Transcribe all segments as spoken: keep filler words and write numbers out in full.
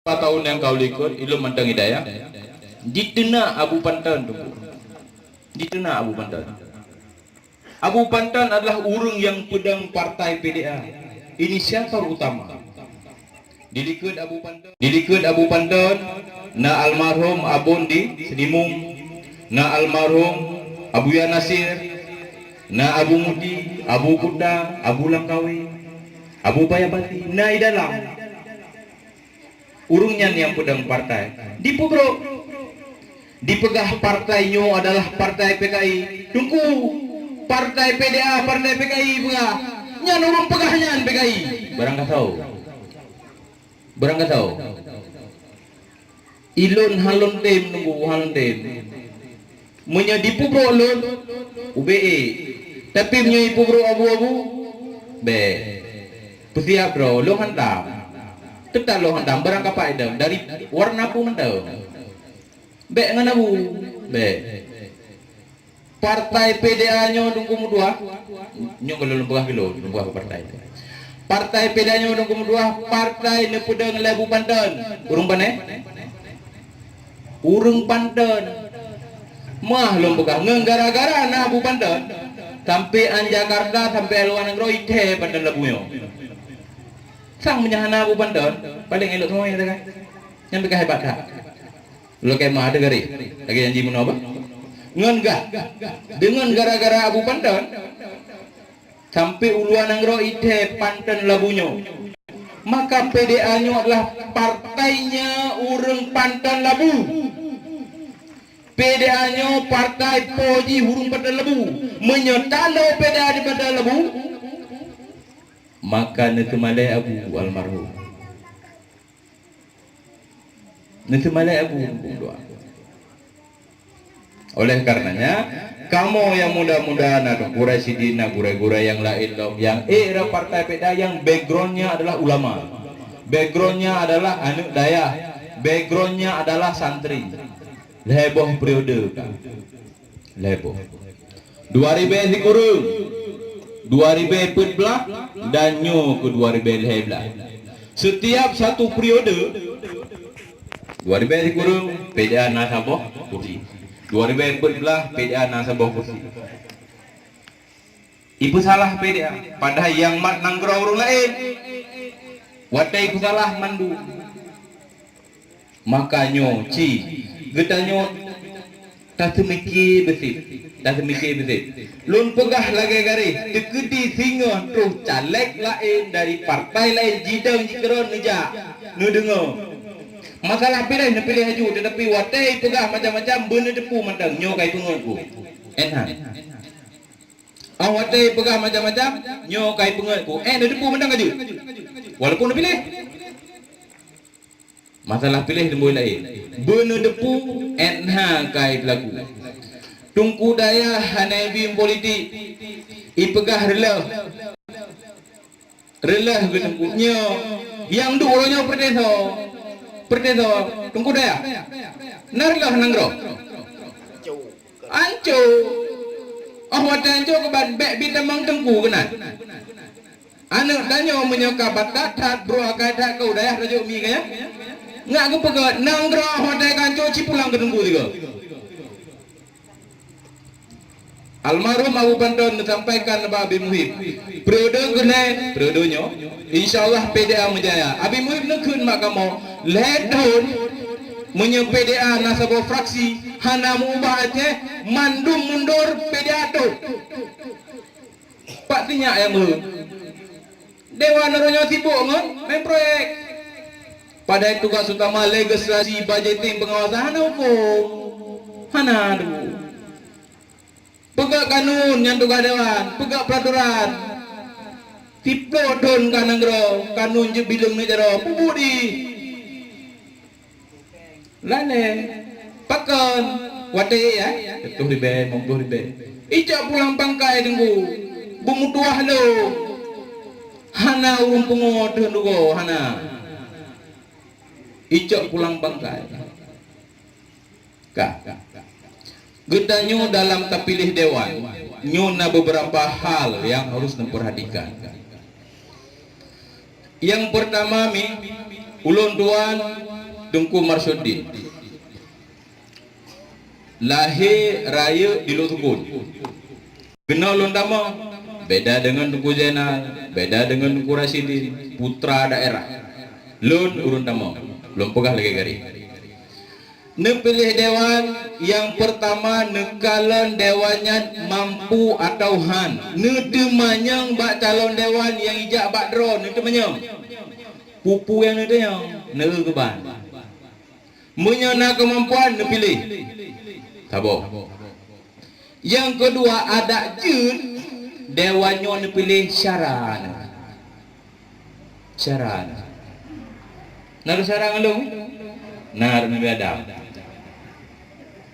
Lhèe taun nyang ka u likot, ilôn mantong hidayah. Jiteunak Abu Panton tu. Jiteunak Abu Panton. Abu Panton adalah ureuëng nyang peudong partai P D A, inisiator utama. Di likot Abu Panton, di likot Abu Panton, na almarhum Abon di Seudimong, na almarhum Abuya Nasir, na Abu Muti, Abu Kuta, Abu Langkawi, Abu Payabati, na i dalam. Ureuëng nyan nyang peudong partai. Dipeubrok. Dipeugah partai nyoe adalah partai P K I. Teungku, partai P D A, partai P K I peugah. Nyan ureuëng peugah nyan P K I. Barang gasoe. Barang gasoe. Ilôn hana lôn tem, Teungku, hana lôn tem. Meunyoe dipeubrok lôn, ubé ék. Tapi meunyoe jipeubrok abu-abu, bék. Peusiab droe, lôn hantam. Teutap lôn hantam, barang kapak idong, dari warna peue mantong. Bék ngon abu, bék. Partai P D A nyoe Teungku meutuah, nyoe ka lôn peugah keu lôn, lôn peugah keu partai. Partai P D A nyoe Teungku meutuah, partai neupeudong lé Abu Panton. Ureuëng pane? Ureuëng Panton. Meuah lôn peugah, ngon gara-gara na Abu Panton, sampoe an Jakarta, sampoe luwa nanggroe, ithèe Panton Labu nyoe. Sang meunyo hana Abu Panton, paleng elok seumuanya, katakan. Nyan pih ka hebat that. Lôn kheun ma teuh garéh, lagèe janji meunoe bah. Ngon ga-, deungon gara-gara Abu Panton, sampoe u luwa nanggroe ithèe Panton Labu nyoe. Maka P D A nyoe adalah partainya ureuëng Panton Labu. P D A nyoe partai po jih ureuëng Panton Labu. Meunyoe talo P D A di Panton Labu, maka neuteumalèe Abu almarhum. Neuteumalèe Abu Teungku meutuah. Oleh karenanya, kamoe nyang muda-muda, na Teungku Rasyidin, na gurèe-gurèe nyang laén lom, nyang ék rot partai P D A, nyang background-nya adalah ulama. Background-nya adalah aneuk dayah. Background-nya adalah santri. Lhèe boh periode ka. Lhèe boh. Dua ribèe sikureueng, dua ribèe peuet blah, dan nyoe keu dua ribèe lhèe blah. Setiap satu periode, dua ribèe sikureueng, P D A na saboh kursi. Dua ribèe peuet blah, P D A na saboh kursi. Ipeusalah P D A, padahai nyang mat nanggroe ureuëng laén. Watèe ipeusalah mandum. Maka nyoe ci, geutanyoe taseumike beusét, taseumike beusét. Lôn peugah lagèe garéh, teukeudi singoh troh caleg laén dari partai laén jidong jikeudroe neujak, neudeungoe. Masalah piléh, neupiléh laju, teutapi watèe peugah macam-macam, beuneuteupeu mantong, nyoe ka ipeungeut ku. Enhan. Óh watèe peugah macam-macam, nyoe ka ipeungeut ku. Eh, neuteupeu mantong ka jeuet. Walaupun neupiléh. Masalah piléh teumui laén. Beuneuteupeu, enha ka ipeulaku. Teungku dayah hana ibi politik. Ipeugah reuloh. Reuloh geuteungku nyoe, nyang duek uroe nyoe peureudeh soe? Peureudeh soe? Teungku dayah. Na reuloh nanggroe? Anco. Óh watèe anco keuban bèk bi tamong teungku keunan. Aneuk tanyoe meunyoe ka batat that, broe akai that keu dayah rajuk mi kaya. Ngak geupeugah nanggroe óh watèe ka anco ci pulang keu teungku sigoe. Almarhum Abu Panton neusampaikan bak Abi Muhib, periode keunai, periode nyoe, insya Allah P D A meujaya. Abi Muhib neukheun bak kamoe, lhèe thôn meunyoe P D A na saboh fraksi hana meuubah Aceh, mandum mundur P D A tôp. Pat sinyak nyang meuheueh. Dewan uroe nyoe sibuk ngon main proyek. Padahai tugas utama legislasi, budgeting, pengawasan hana huköm. Hana tu. Peugah kanun nyang tugas dewan, peugah peraturan. Siplôh thôn ka nanggroe, kanun jeuet bileueng neujaroe, peubuet di. Lalé, pakon, watèe ya, tutoh ribèe, meututoh ribèe. Icok pulang bangkai teungku, beumeutuah lom. Hana ureuëng pungo teuh dugoe, hana. Icok pulang bangkai. Ka. Geutanyoe dalam tapiléh dewan, nyoe na beberapa hal nyang harus neupeurhatikan. Nyang peurtama mi, ulôn tuan Teungku Marsyuddin. Lahé rayeuk di Lhoksukon. Keunoe lôn tamong, beda deungon Teungku Zainal, beda deungon Teungku Rasyidin, putra daerah. Lôn ureueng tamong, lôn peugah lagèe garéh. Neupiléh dewan nyang peurtama neukalon dewan nyan mampu atawa han. Neuteumanyong bak calon dewan nyang ijak bak droe, neuteumanyong. Peue-peue nyang neuteumanyong, neueu keuban. Meunyoe na keumampuan, neupiléh. Saboh. Nyang keudua, adak jeuet dewan nyoe neupiléh syara neuh. Syara neuh. Na syara ngon lôn? Na, Nabi Adam.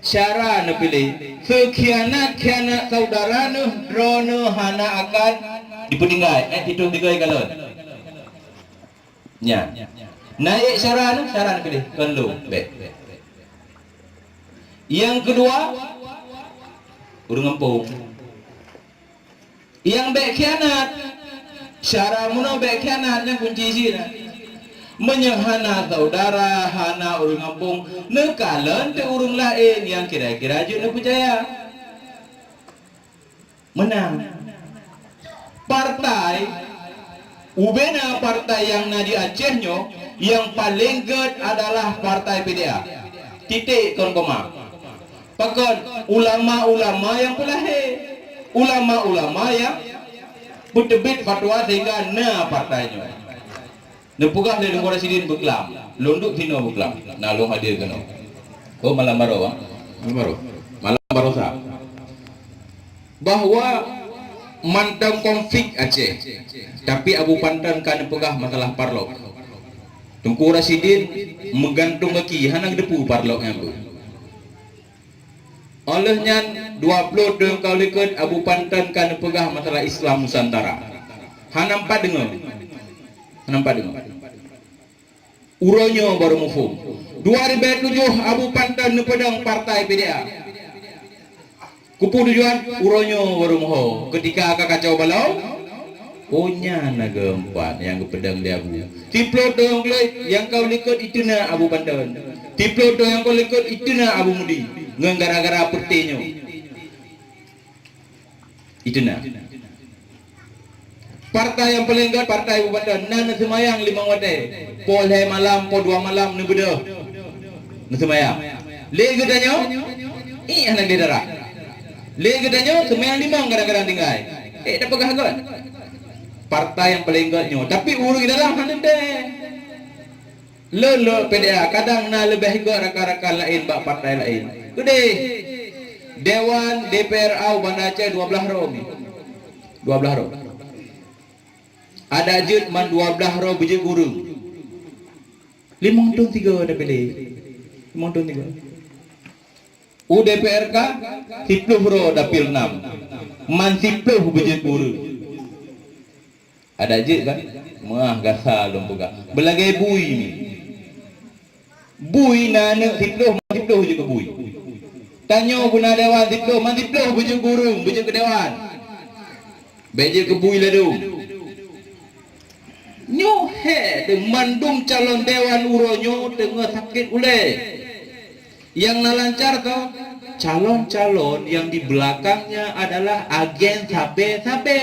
Syara neupiléh. Seukhianat-khianat saudara neuh, droeneuh hana akan dipeutinggai. Eh, itu tiga kalon. Nyan. Na ék syara neuh, syara neupiléh. Kon lôn, bèk. Nyang keudua, ureueng gampông. Nyang bèk khianat. Syara meunoe bèk khianat, nyan kunci jih na. Meunyoe hana saudara, hana ureueng gampông, neukalon teuk ureueng laén nyang kira-kira jeuet neupeucaya. Meunan. Partai, ubena partai nyang na di Aceh nyoe, nyang paleng gèt adalah Partai P D A. Titik kon koma. Pakon? Ulama-ulama nyang peulahé, ulama-ulama nyang peuteubiet fatwa sehingga na partai nyoe. Neupeugah lé Teungku Rasyidin beuklam, lôn duek sinoe beuklam, na lôn hadir keunoe. Oh, malam baroe, ah? Malam baroe. Malam baroesa. Bahwa mantong konflik Aceh, tapi Abu Panton ka neupeugah masalah parlok. Teungku Rasyidin meugantung gaki, hana geuteupeue parlok nyan peue. Óh lheueh nyan, dua ploh thôn ka u likot Abu Panton ka neupeugah masalah Islam Nusantara. Hana meupat deungoe. Hana meupat deungoe. Uroe nyoe barô muphom. Dua ribèe tujoh Abu Panton neupeudong partai P D A. Keupeue tujuan? Uroe nyoe barô muphom. Keutika ka kacau balau, oh, nyan na geumpat nyang geupeudong lé Abu. Siploh thôn keulai nyang ka u likot iteuna Abu Panton. Siploh thôn nyang ka u likot iteuna Abu Mudi. Ngon gara-gara peureté nyoe. Iteuna. Partai nyang paleng gèt partai Abu Panton, na neuseumayang limong watèe. Poh lhèe malam, poh dua malam neubeudôh. Neuseumayang. Lé geutanyoe, ih, hana lé dara. Lé geutanyoe seumayang limong kadang-kadang tinggai. Eh, tapeugah gèt. Partai nyang paleng gèt nyoe, tapi ureueng dalam hana teuntèe. Lôn lôn P D A kadang na leubeh gèt rakan-rakan laén bak partai laén. Keudeh, Dewan D P R A u Banda Aceh dua blaih droe mi. Dua blaih droe. Adak jeuet man dua blaih droe beujeuet keu ureueng. Limong thôn tiga dapil lé. Limong thôn tiga. U D P R K siploh droe dapil nam. Man siploh beujeuet keu ureueng. Adak jeuet kan? Meuah gasa lôn peugah. Beulagèe bui mi. Bui na aneuk siploh, man siploh jeuet keu bui. Tanyoe beuna dewan siploh, man siploh beujeuet keu ureueng, beujeuet keu dewan. Bèk jeuet keu bui ladôm. Nyoe hék teuh mandum calon dewan uroe nyoe teungoh sakét ulèe. Nyang na lancar toh, calon-calon nyang di beulakangnya adalah agen sabe-sabe.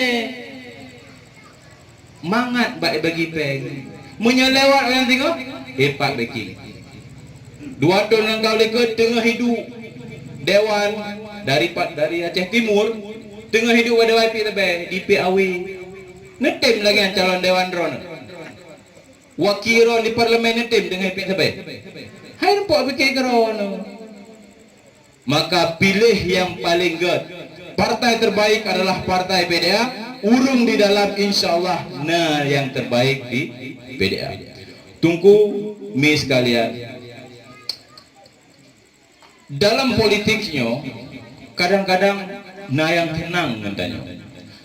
Mangat bak bagi péng. Meunyoe lewat ureueng singoh, ipak backing. Dua thôn nyang ka u likot teungoh hidup dewan dari pa-, dari Aceh Timur, teungoh hidup pada Dewan Piek Sabe di P A W. Neutem lagèe nyan calon dewan droeneuh. Wakil droeneuh di parlemen neutem teungoh Piek Sabe. Hai rumpok pikir keu droeneuh. Maka piléh nyang paleng gèt. Partai terbaik adalah partai P D A. Ureueng di dalam insya Allah na nyang terbaik di P D A. Teungku, mi sekalian, dalam politik nyoe kadang-kadang na nyang seunang ngon tanyoe.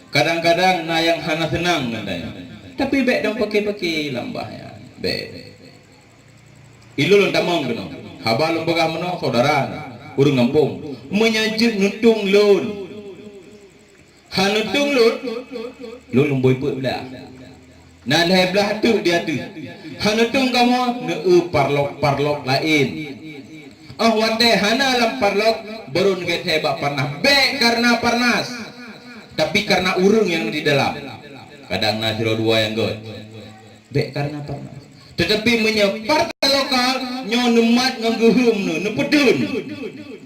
Kadang-kadang na nyang hana seunang ngon tanyoe. Tapi bèk dong pake-pake lam bah nyan. Bèk. Ilôn lôn tamong keunoe. Haba lôn peugah meunoe, saudara, ureueng gampông. Meunyoe jeuet neutueng lôn, han neutueng lôn, lôn lôn boi peuet blah. Na lhée blaih teuk di ateueh. Hana tueng kamoe, neueu parlok-parlok laén. Óh watée hana lam parlok, barô neugét lhée bak Parnas. Bék kareuna Parnas, tapi kareuna ureuëng nyang di dalam. Kadang na sidroe dua nyang göt. Bék kareuna Parnas. Teutapi meunyoe partai lokal, nyoe neumat ngon geuheuem neu-, neupeutheun.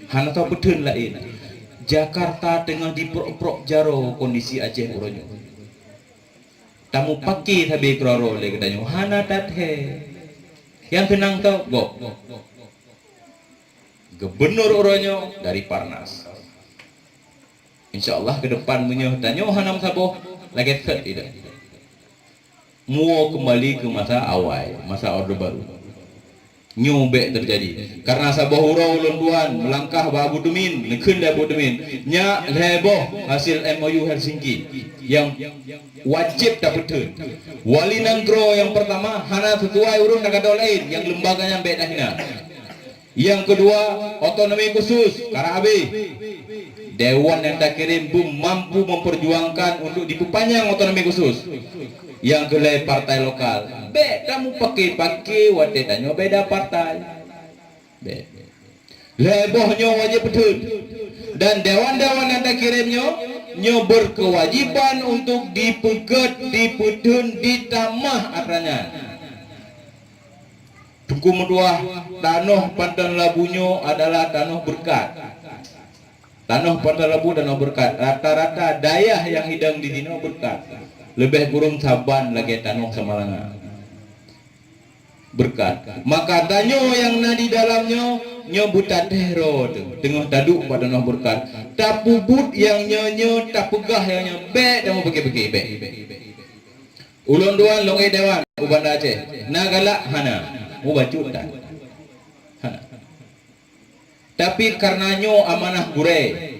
Hana soe peutheun laén. Jakarta teungoh diprok-prok jaroe kondisi Aceh uroe nyoe. Tamupake sabe keudroe-droe lé geutanyoe, hana that-he. Nyang keunong teuh gob. Gubernur uroe nyoe dari Parnas. Insya Allah ke depan meunyoe tanyoe hana meusaboh, lagée that ideh. Muwoe keumbali keu masa awai, masa Orde Baru. Nyoe bék teujadi. Kareuna saboh uroe ulôn tuan meulangkah bak Abu Tumin, neukheun lé Abu Tumin, nyak lhée boh hasil M O U Helsinki nyang wajéb tapeutheun. Wali nanggroe nyang peurtama hana sisuai ureuëng nanggroe laén, nyang leumbaga nyan bék tahina. Nyang keudua, otonomi khusus, karab habéh. Dewan nyang takirém beuh mampu memperjuangkan untuk dipeupanyang otonomi khusus. Nyang keulhée partai lokal, bék tamupake-pake watée tanyoe beda partai. Bék. Lhée boh nyoe wajéb peutheun. Dan dewan-dewan nyang takirém nyoe, nyoe berkewajiban untuk dipeugét, dipeutheun, ditamah atra nyan. Teungku meutuah, tanoh Panton Labu nyoe adalah tanoh beureukat. Tanoh Panton Labu tanoh beureukat. Rata-rata dayah nyang hidang di sinoe beureukat. Leubeh kureueng saban lagée tanoh Samalanga. Beureukat. Maka tanyoe nyang na di dalam nyoe, nyoe beutatéh droe teuh, teungoh taduek bak tanoh beureukat. Tapeubuet nyang nyoe-nyoe, tapeugah nyang nyoe, bék tamupake-pake, bék. Ulôn tuan lôn ék dewan u Banda Aceh. Na galak? Hana. Mubacut that. Hana. Tapi kareuna nyoe amanah gurée.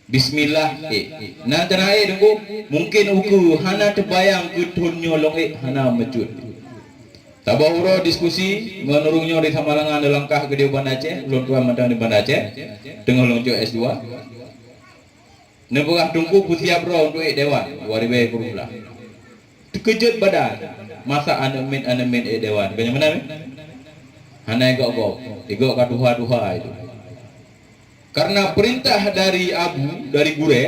Bismillah, ék. Na teuna ék Teungku, mungken ukeue hana teubayang keu thon nyoe lôn ék hana meucut. Saboh uroe diskusi ngon ureuëng nyoe di Samalanga neulangkah keudeh u Banda Aceh, ulôn tuan mantong di Banda Aceh, teungoh lôn cok S dua. Neupeugah Teungku peusiab droe untuk ék dewan dua ribée dua puluh. Teukeujot badan, masa aneuk miet-aneuk miet ék dewan. Bukan nyang meunan, eh? Hana igok-gok, igok ka tuha-tuha itu. Karena perintah dari abu, dari gurée,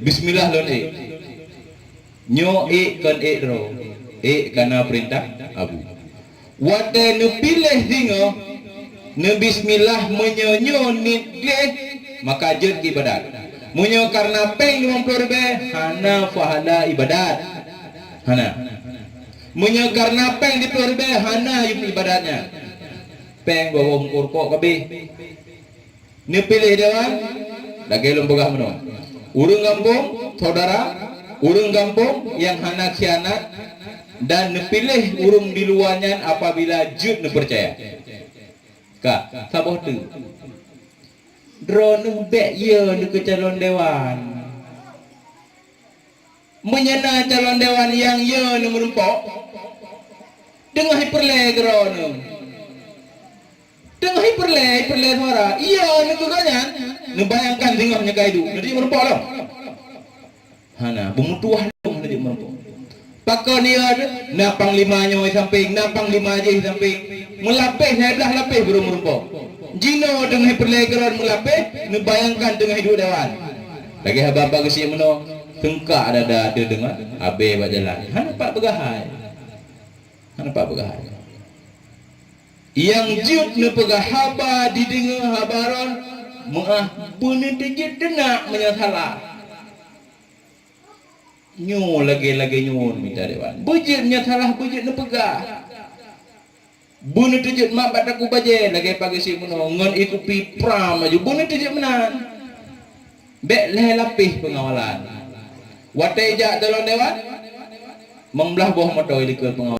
bismillah lôn ék. Nyoe ék kon ék droe, ék kana perintah abu. Watée neupiléh singoh, neubismillah, meunyoe nyoe niet gleh, maka jeuet keu ibadat. Meunyoe kareuna péng limong ploh ribée, hana pahala ibadat. Hana. Meunyoe kareuna péng siploh ribée, hana ibadat nyan. Péng dua boh bungkôh rukok ka abéh. Neupiléh dewan, lagée lôn peugah meunoe. Ureuëng gampông, saudara, ureuëng gampông nyang hana khianat, dan neupiléh ureuëng di luwa nyan apabila jeuet neupeucaya. Ka, saboh teuk. Droeneueh bék yö neukeu calon dewan. Meunyoe na calon dewan nyang yö neumeurumpok, teungoh ipeureulée keu droeneueh. Teungoh ipeureulée, ipeureulée suara, yö neukeu gobnyan, neubayangkan singoh nyoe ka iduek, neujeuet meurumpok lom? Hana, beumeutuwah lom neujeuet meurumpok. Pakon yö, na panglima nyoe sampéng, na panglima jéh sampéng. Meulapéh, na blaih lapéh barô meurumpok. Jinoe teungoh ipeureulée keu droeneueh meulapéh, neubayangkan teungoh iduek dewan. Lagée haba Pak Geuchik meunoe, seungkak dada teudeungoe, abée bak jalan. Hana pat peugah hai. Hana pat peugah hai. Nyang jeuet neupeugah haba, dideungoe haba droe, meuah beuneuteujeuet teunak meunyoe salah. Nyoe lagée-lagée nyoe mita dewan. Beujeuet meunyoe salah, beujeuet neupeugah. Beuneuteujeuet mak bak takue bajée lagée Pak Geuchik meunoe ngon ié kupi pram laju beuneuteujeuet meunan. Bék lhée lapéh peungawalan. Watée jak calon dewan, limong blaih boh moto likot peungawalan.